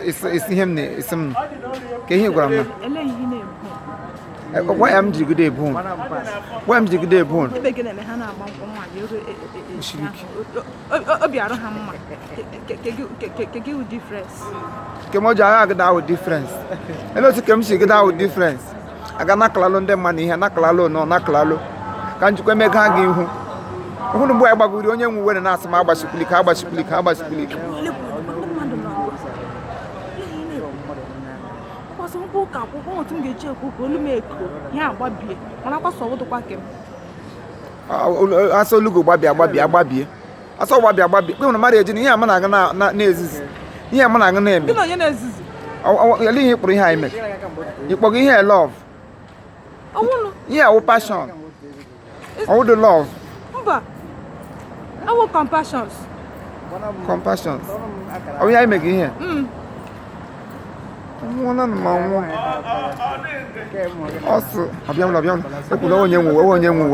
Isi ihe m na-esi m ka ihe ị gwara m na Ele ihe na-ebu. Gwa ya m jigide ebu, gwa m jigide ebu. Ebe gị na-eme ha na-agba nkwụ nwaanyị ego Siri ike. Obi arụ ha mma. Ke gị wụ difference. Nke m ọjọọ agha agịda ahụ difference. Ele otu ke m si gịda ahụ difference aga nakalalụ ndị mmadụ ihe nakalalụ nọ nakalalụ ka njikwa emega gị ihu hụrụ mgbe anyị gbagoro onye nwe uwe na-asị m agbasikwuli ka agbasikwuli ka agbasikwuli ike. Ndị mmadụ na-agwa. Ihe ị na-ekwu. Ọkwasị nkwụ ụka akwụkwọ otu m ga-eji ekwu ka olu m eko ya agbabie mana akwasọ ọwụdụkwa ke m. Asọ olugo gbabie agbabie agbabie asọ gbabie agbabie kpe mmadụ eji na ihe ama na-aga na-ezizi ihe ama na-aga na-eme. Gị na onye na-ezizi? Ele ihe ị kpụrụ ihe anyị mere ịkpọgo ihe love? Ọnwụnụ. Ihe awụ passion, ọwụdụ love. Mba, awụ compassions. Compassion ọ bụ ihe anyị mega ihe. Nwụọla na ma nwụọ ọsụ ọbịa ọbịa ekwula onye nwe uwe onye nwe uwe.